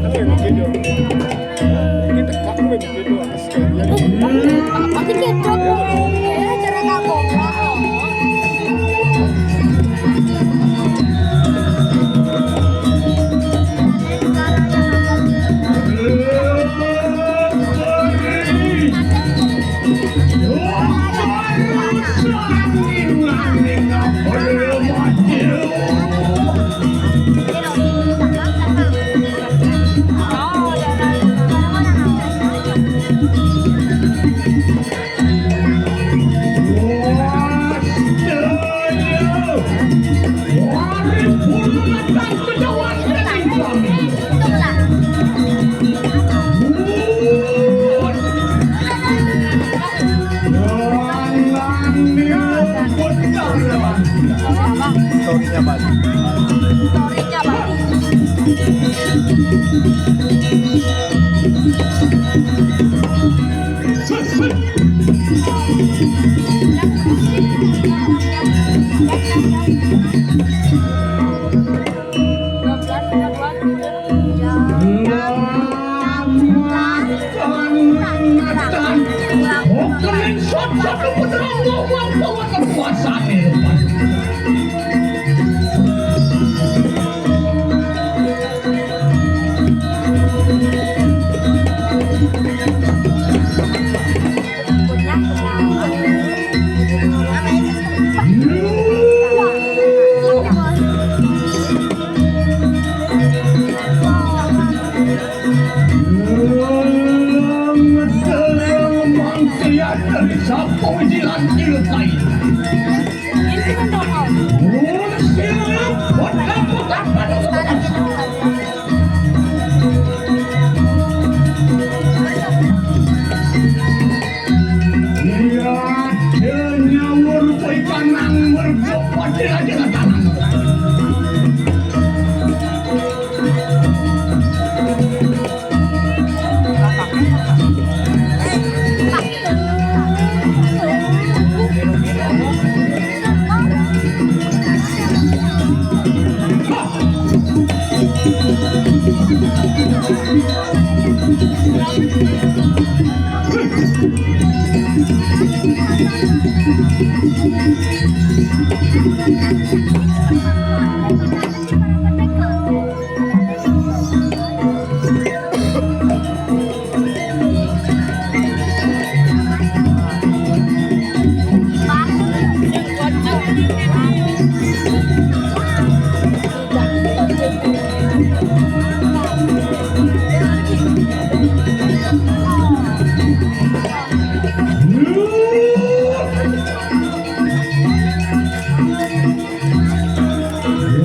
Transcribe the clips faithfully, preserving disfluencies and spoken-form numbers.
Ini tegak, ini begitu, atas sekalian. Pasti kecok. Ya, cara tak goblok. Story-nya Bali. Story-nya Bali.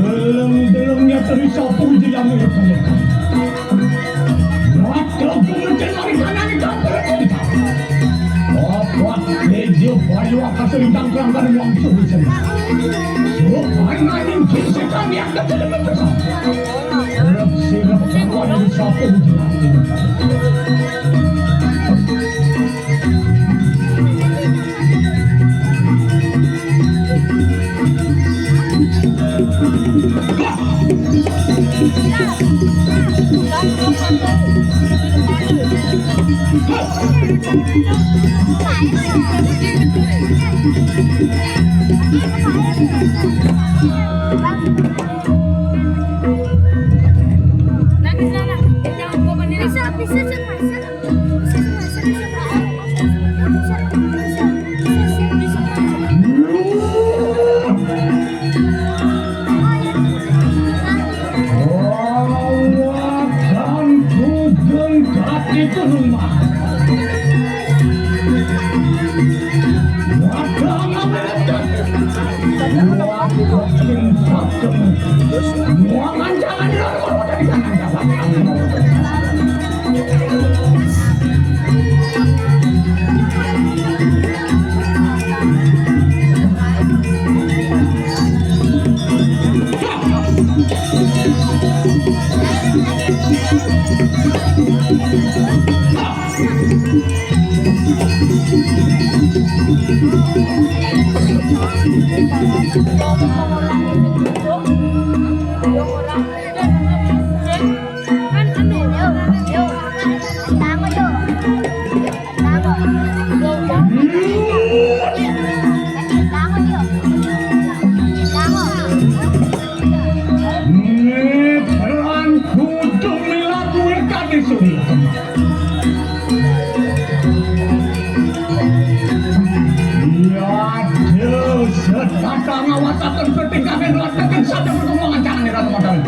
Belum-belumnya terus sapu di yang itu. Mata pun mencari kanan kapal kita. Apa kerja bayu akan selintang kelangkan uang suruh sana. Bukan main kisah kami yang kecil besar. Sirap-sirap sapu di yang itu. Awakan tugang kaki ke rumah. Wakan apa? Wakan cinta. Wakan jangan. Ada perkembangan jangan nih, Ratu Madang.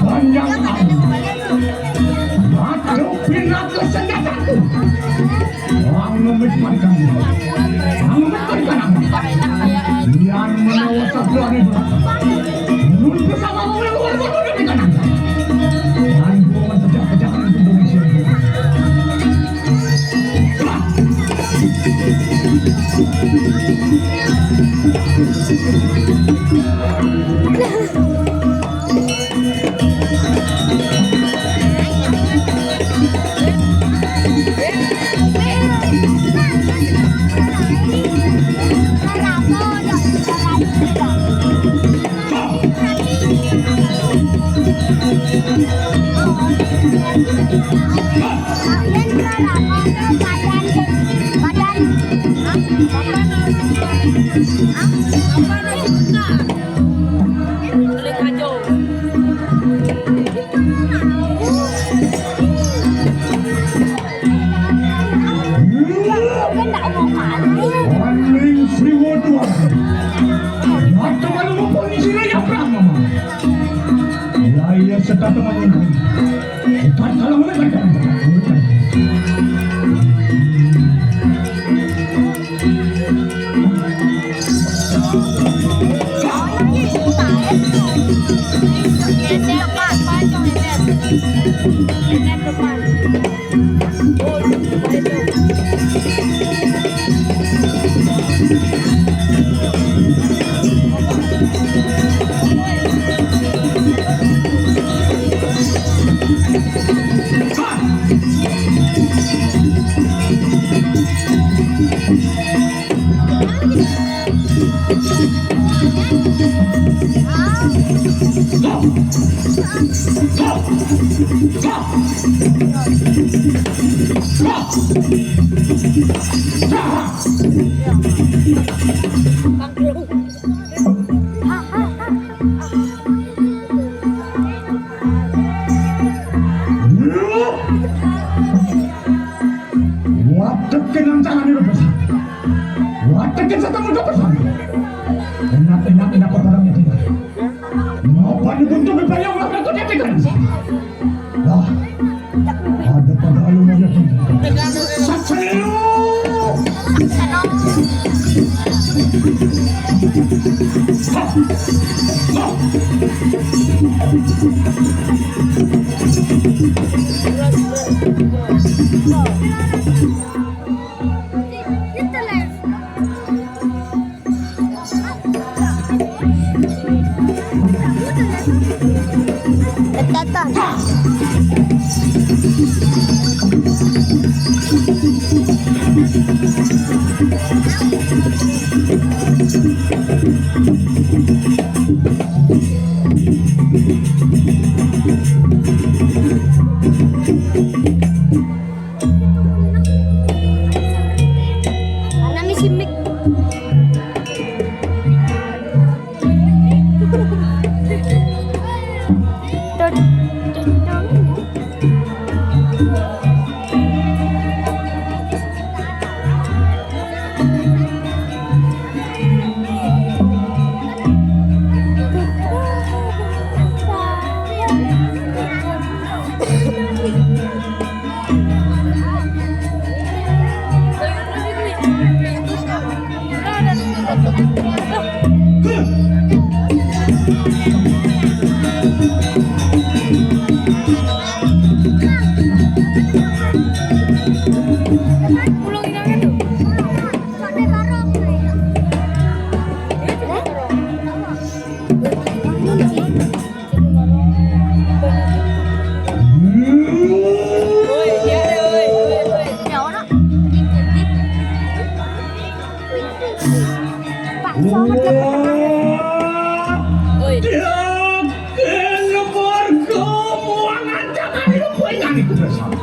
Panjang. Waduh, pindah ke senjataku. Ang ngemis panikan. Ang ngemis panikan. Yang menawa satu hari berat. Mun bersama orang luar baru di kanan. Dan hubungan pecah-pecahan itu Indonesia. Paling Sriwodoan. Waktu kalau mau polisi aja perang, Mama. Ya, iya, serta temannya. Bukan kalau mereka. Watekin ang tangan ni Rebus. Watekin sa tangan ni Rebus. Enak, enak, enak ko barang niya. Mapanigunto mi pa yung mga kagutian. Ah, ada pa ba yung mga sa sayo? Pak Somad dapat apa? Oi. Dia kena berkemuangan jangan lupa yang itu bersama.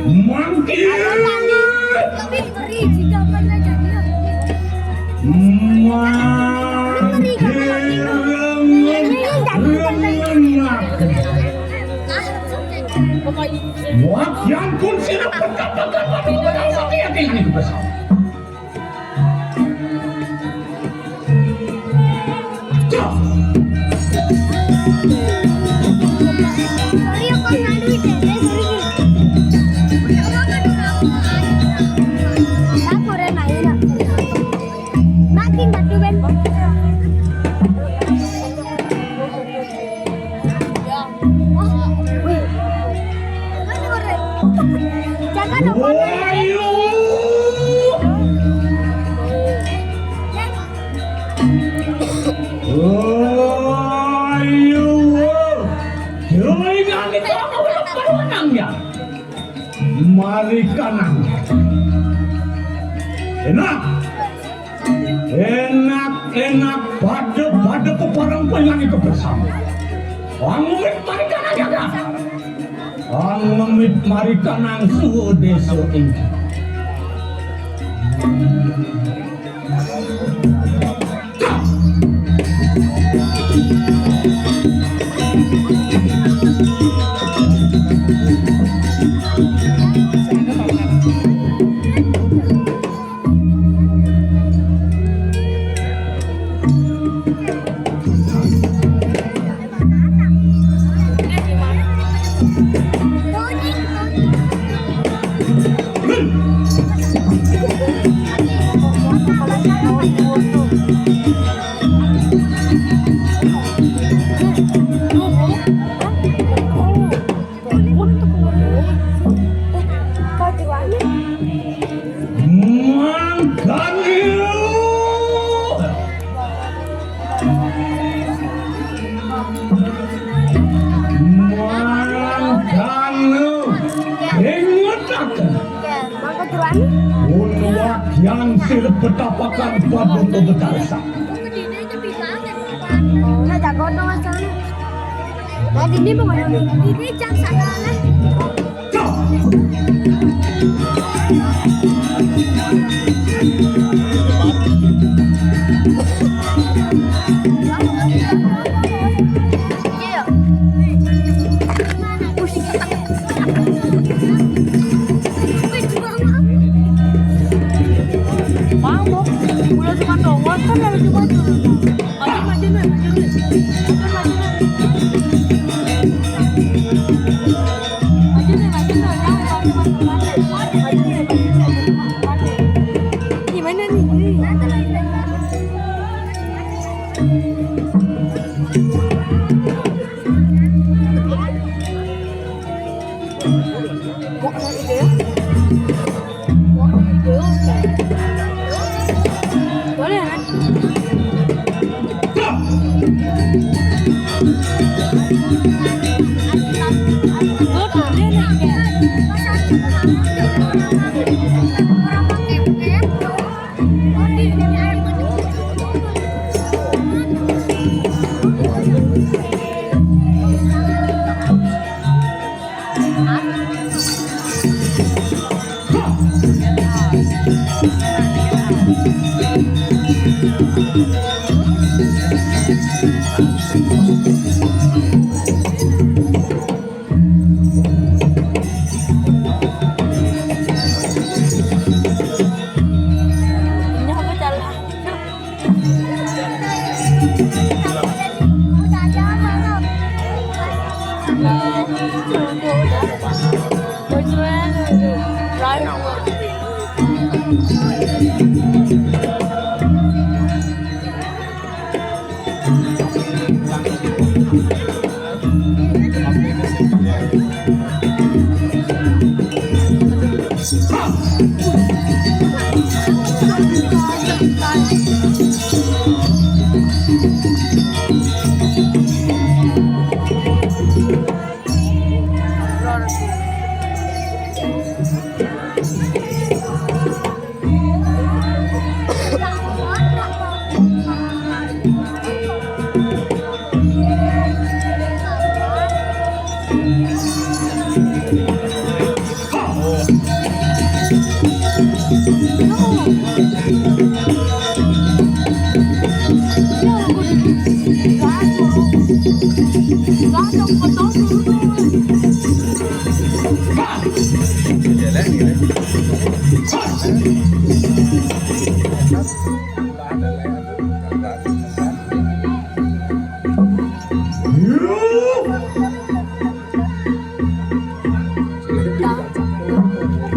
Mangkir. Tapi ngeri jika pernah jadi. Mangkir. Pokoknya Wah, ya ampun, sira pegat-pegat, waduh, waduh, waduh, ya, ya, ya, ya. Cok. Makin batu, Ben. Jangan dong. Ayo. Ayo. Jangan kita mau menang ya. Mari kanang. Enak. Enak-enak pada-pada peparang penyanyi kebersama. Angumit mari kanang jaga. Angumit mari kanang suwe desa inggih. Mangkane. Mangkane. Ingetaken. Mangka jeroane. Utawi yang sir betapakan padha bedarsa. Nah, jago dong, Mas. Nah, dini mau ngomong. Ini jam sana, nah. Iya. Mabok, udah cuma doang kan, lalu cuma tuh. Maju, maju, maju, maju. Maju, maju, maju. Maju, maju, maju, maju. Jangan, jangan, jangan. Maju, maju, maju, maju. Gimana nih? Ini.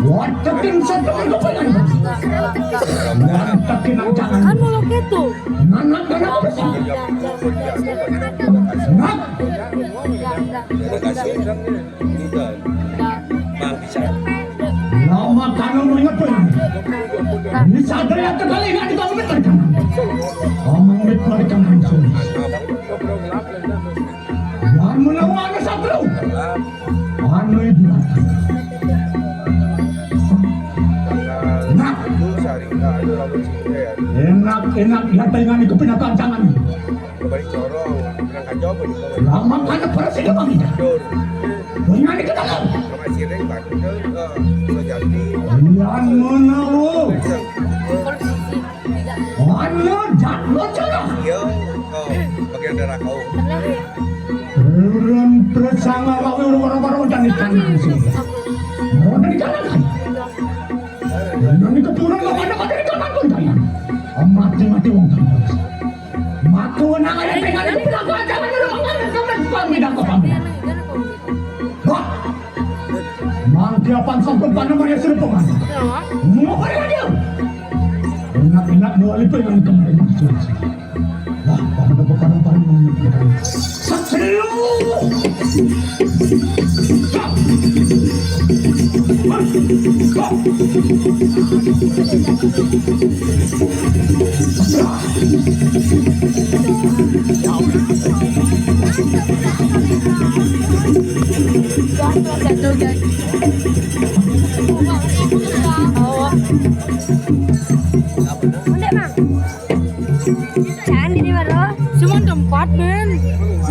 Watakin sa teman ko pa yan. Watakin ang tangan. Kan mulok itu. Nanak, nanak, nanak. Nak. Lama ka nang mga pun. Ni Sadri at kagalingan ito ang mitan ka. Amang mitmarikan ang sulis. Yan mo na wala sa bro. Ano yung dinatang? Nak! Enak, enak, yata yung ano ko pinatantangan. Balik corong, pinang kacau apa di bawah? Lama ka na para sa ilang mga. Dur. Huwag nga ni katalaw. Mga siring, bakit dur? Oh, Sugiyarti. Yan mo na, oh. Ano, jat mo siya na. Iya, oh, bagian darah kau. Orang bersama kau, orang-orang udah nikah langsung. Mau udah nikah langsung. Ano ni kapuran na kanya ka diri ka matun kaya. Ang mati-mati wong kampus. Matu na nga yung pinangalan ko pinagkakajaman na naman ang nagpamida ko pamida. Ba? Mangkiapan sa kung paano mga sila puman. Mga pala na diyo. Inak-inak mo alipin ang kamay ng susi. Wah, paano ba parang parang mga nagpapalala? Sa silo! Bundek, Mang. Jangan ini baru. Cuma tempat, Ben.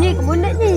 Ini ke bundek ni.